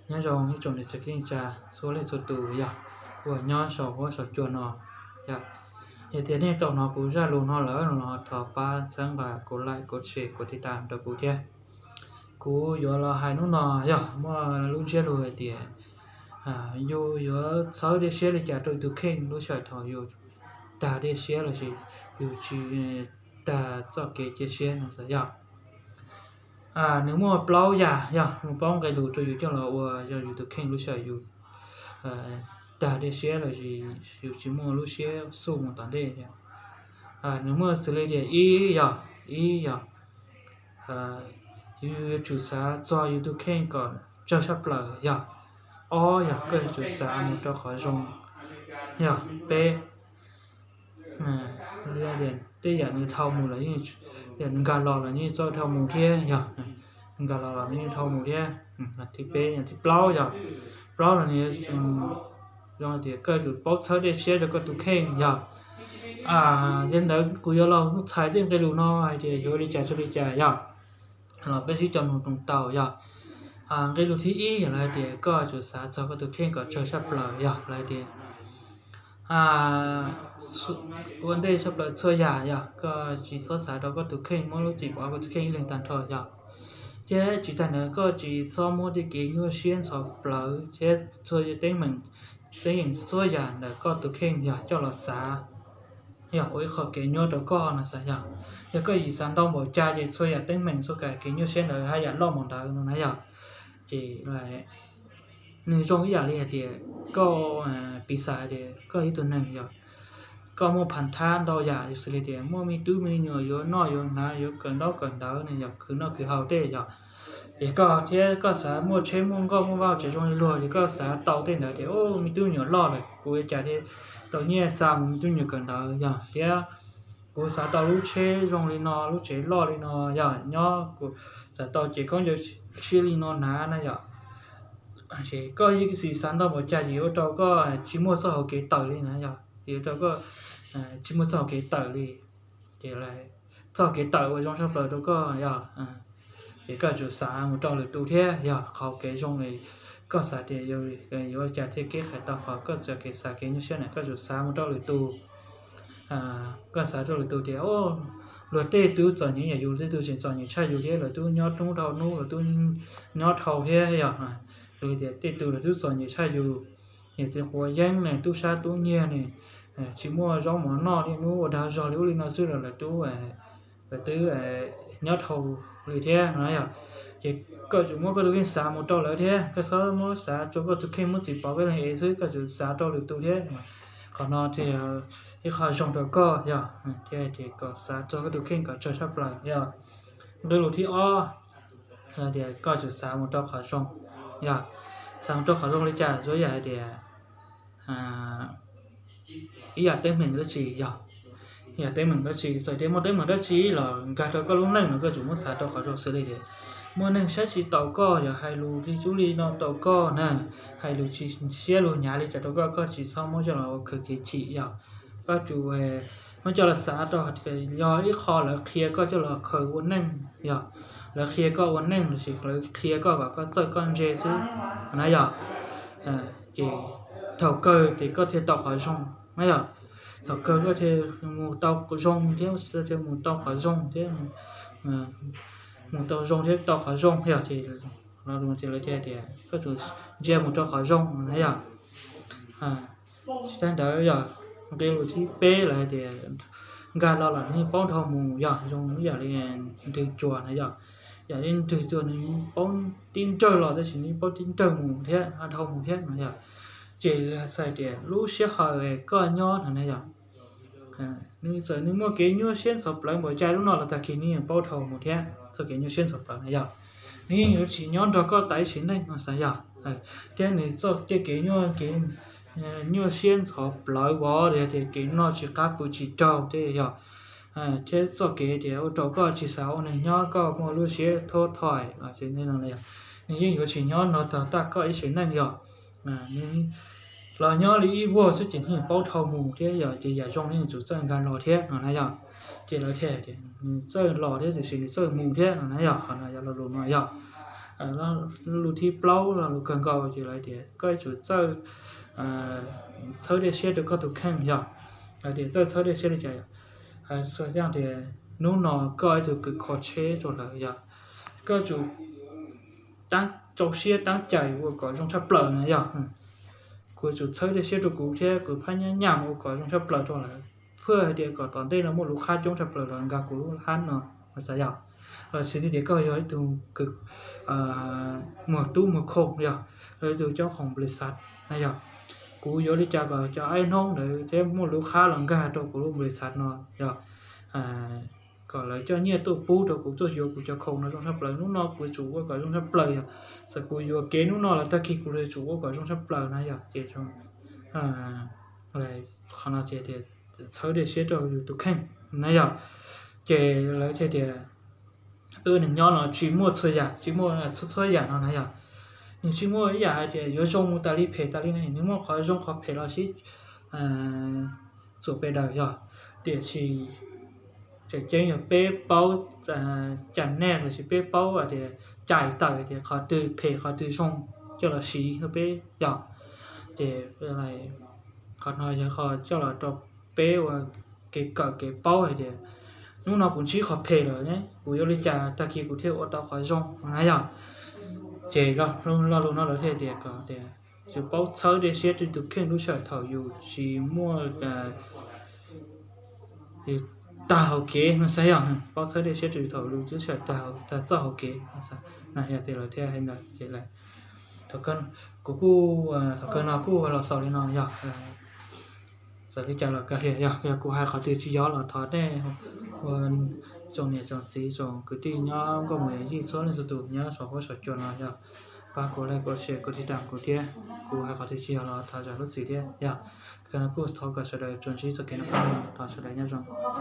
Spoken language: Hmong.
Nyob zoo ib tsoom niam txiv kwv tij neej tsa txhua leej txhua tus yog uas nyob saum huab saum cua no. Yog, yog tias nej tau hnov kuv zaj lus no lawm no los thov pab txhawb nqa kuv like, kuv share, kuv tiv tam rau kuv thiab. Kuv yuav los hais hnub no yog muaj lub ntsiab lus hais tias yus yuav txhawb dej siab li cas rau yus tus kheej lub sij hawm thaum yus tag dej siab lossis yus tsis tag txoj kev cia siab no xwb yog. Nws muaj plaub yam yog nws paub nqe lus rau yus coj los ua yog yus tus kheej lub sij hawm yus tag dej siab lossis yus tsis muaj lub siab xub mus tom ntej. Nws muaj xws li tias ib yog, ib yog yus yuav tsum xav txog yus tus kheej kom tsawg tshaj plaws yog. Ob yog koj yuav tsum xav mus rau qhov zoo yog. Peb, tej yam nws dhau mus los yeej, yam nws nkag los los yeej txawj dhau mus thiab yog, nkag los los yeej dhau mus thiab. Thib peb, thib plaub yog, plaub los nws zoo tias koj yuav tsum paub txhawb dej siab rau koj tus kheej yog. Yog li ntawd kuv yuav los txhais tej nqe lus no hais tias yuav li cas rau li cas yog, los peb sib coj mus roos tau yog. Nqe lus thib ib yog lawv hais tias koj yuav tsum xav txog koj tus kheej kom tsawg tshaj plaws yog lawv hais tias ua ntej tshaj plaws txhua yam yog koj tsis txhob xav rau koj tus kheej, muab lub txim pov koj tus kheej ib leeg tag nrho yog. Thiab tsis tas ntawd koj tsis txhob muab tej kev nyuaj siab ntxhov plawv thiab txhua teeb meem, teeb meem txhua yam ntawm koj tus kheej yog coj los xav yog ua ib qho kev nyuaj rau koj no xav yog. Yog koj yim xav ntau npaum cas ces txhua yam teeb meem txhua yam kev nyuaj siab ntawd haj yam loj npaum ntawd no na yog. Ces nws zoo ib yam li hais tias koj piv xam hais tias koj ib tug neeg yog, koj muaj phas thab ntau yam xws li tias muaj me tub me nyuam yuav noj yuav hnav yuav kawm ntaub kawm ntawv ne yog, khwv noj khwv haus tej yog. Es koj thiab koj xav muaj tsheb muaj nkoj muaj vaj tsev zoo li luag ces koj xav tau tej ntawd tias me tub me nyuam loj lawm kuv yuav cas thiaj tau nyiaj xa mus me tub me nyuam kawm ntawv yog, thiab kuv xav tau lub tsheb zoo li no lub tsev loj li no yog, nyob kuv xav tau cev khaub ncaws siab li no hnav na yog. Ces koj yeej tsis xav ntau npaum cas ces ua rau koj tsis muaj txoj hauv kev tawm li na yog, ces ua rau koj tsis muaj txoj hauv kev tawm li. Ces txoj kev tawm uas zoo tshaj plaws rau koj yog, ces koj yuav tsum xav mus rau lwm tus thiab yog, qhov kev zoo li koj xav tias yuav ua cas thiaj kev qhais tau qhov koj txoj kev xav kev nyuaj siab na, koj yuav tsum xav mus rau lwm tus. Koj xav rau lwm tus tias luag tej tub txom nyem yam yus, tej tub tseem txom nyem tshaj yus thiab, lawv tub nyob hnub dhau hnub, lawv tub nyob dhau thiab yog, xws li tias tej tug lawv tub txom nyem txhaj yus, niam txiv quav yeeb ne, tub sab tub nyiag ne, tsis muaj zaub mov noj, niaj hnub ua dag zog li ub li no xwb los lawv tub, lawv twb nyob dhau li thiab no yog. Ces koj yuav tsum muab koj tus kheej xav mus rau lawv thiab, koj txhob muab xav rau koj tus kheej muab txim pov peb leeg ev xwb, koj yuav tsum xav rau lwm tus thiab. Qhov no thiaj yog ib qho zoo rau koj yog, thiab tias kom xav rau koj tus kheej kom tsawg tshaj plaws yog. Nqe lus thib ob, tias koj yuav tsum xav mus rau qhov zoo yog. Xav mus rau qhov zoo li cas? Zoo yam hais tias ib yam teeb meem dab tsi yog, ib yam teeb meem dab tsi, txawm tias muaj teeb meem dab tsi los nkag rau koj lub neej no koj yuav tsum muab xav rau qhov zoo xws li tias muaj neeg saib tsis taus koj yog, hais lus li cub li no rau koj na, hais lus tsis siab lus hnyav li cas rau koj, koj tsis txhob muab coj los ua khaws kev chim yog. Koj yuav tsum muab coj los xav rau hais tias yog ib qho lawv qhia koj coj los khaws ua neej yog, lawv qhia koj ua neej lossis lawv qhia koj kom koj txawj koj ntse xwb na yog. Ces thaum kawg ces koj thiaj tau qhov zoo na yog. Thaum kawg koj thiaj mus tau zoo thiab, thiaj mus tau qhov zoo thiab, mus tau zoo thiab tau qhov zoo yog. Ces lawv thiaj tias koj yuav tsum ntsia mus rau qhov zoo na yog. Tsis tas ntawd yog, nqe lus thib peb lawv hais tias nkag los los yeej paub dhau mus yog, zoo ib yam li ntws cuag na yog. Yam li ntws cuag nws paub tib nrawg los tab sis nws paub tib nrawg mus thiab dhau mus thiab no yog. Ces hais tias lub sij hawm koj nyob no na yog, nws txawm nws muaj kev nyuaj siab ntxhov plawv npaum cas lub no los tag kis nws yeej paub dhau mus thiab txoj kev nyuaj siab ntxhov plawv na yog. Nws yeej yuav tsis nyob nrog koj tas ib sim neej no xav yog. Thiab nws txoj kev nyuaj, kev nyuaj siab ntxhov plawv vov tias kev noj tsis qab pw tsis raug thiab yog, thiab txoj kev tias ua rau koj tsis xav ua neeg nyob, koj muaj lub siab thob thoim, nws yeej yuav tsis nyob nrog tag koj ib sim neej yog. Los nyob li ib vuag xwb ces nws paub dhau mus thiab yog, ces yam zoo nws tsum txawj nkag los thiab no na yog. Ces lawv thiaj tias nws txawj los thiab tiam sis nws txawj mus thiab no na yog, qhov no yog lo lus no yog. Lub thib plaub los lus kawg nkaus ces lawv tias koj yuav tsum txawj txhawb dej siab rau koj tus kheej yog. Lawv tias txawj txhawb dej siab li cas? Tias hnub no koj ib tug kws kho tsheb rau lawv yog, koj tsum rau siab taab cai ua kom zoo tshaj plaws na yog. Kuv tsum txhawb dej siab rau kuv thiab kuv phab nyab nyam ua kom zoo tshaj plaws rau lawv, phwj hais tias kom tom ntej no muaj lub qhab coob tshaj plaws los nkag kuv lub hab no, xav yog. Los sis tias koj yog ib tug kws muag tub muag khoo yog, ib tug coob khoom nplis xav na yog, kuv yuav li cas kom cov aib hnoob ntawd thiab muaj lub qhab los nkag rau kuv lub nplis xav no yog, kom lawv coj nyiaj tuaj pub rau kuv tuaj yuav kuv cov khoom no zoo tshaj plaws. Hnub no kuv tsum ua kom zoo tshaj plaws yog, txawm kuv yuav kev hnub no los tag kis kuv yuav tsum ua kom zoo tshaj plaws na yog. Ces qhov no ces tias txhawb dej siab rau yus tus kheej na yog. Ces lawv thiaj tias wb neeg nyob no tsis muaj txhua yam, tsis muaj txhua txhua yam no na yog. Nws tsis muaj ib yam hais tias yuav zoo tas li phem tas li na, nws muaj qhov zoo qhov phem los sib txuas pes daws yog. Tiam sis tseem ceeb yog peb paub cam nej los sis peb paub hais tias cais tawm hais tias qhov twg phem qhov twg zoo coj los siv rau peb yog. Ces qhov no yog qhov coj los rau peb ua kev kawm kev paub hais tias hnub no kuv ntsib qhov phem lawm ne, kuv yuav li cas tag kis kuv thiaj ua tau qhov zoo na yog. Ces lo lus no lawv thiaj tias kom tias yus paub txhawb dej siab rau tus kheej lub sij hawm thaum yus tsis muaj tag hauv kev no xav yog, paub txhawb dej siab rau thaum lub sij hawm tag txoj hauv kev na yog. Tias lawv thiaj hais ntawd ces kuv kuj, thaum kawg no kuj los xaus li no yog. Txawm li cas los kav liam, yog kuv hais qhov twg tsis yog los thov nej ua tsoom niam tsoom txiv tsoom kwv tij nyob nkauj mus yim txhua leej txhua tus nyob saum huab saum cua no yog, pab kuv like, kuv share, kuv tiv tam kuv thiab. Kuv hais qhov twg tsis yog los thov zam lub txim thiab yog. Kawg no kuj thov kom sawv daws tsuas ntsib txoj kev noj qab nyob zoo, thov sawv daws nyob zoo.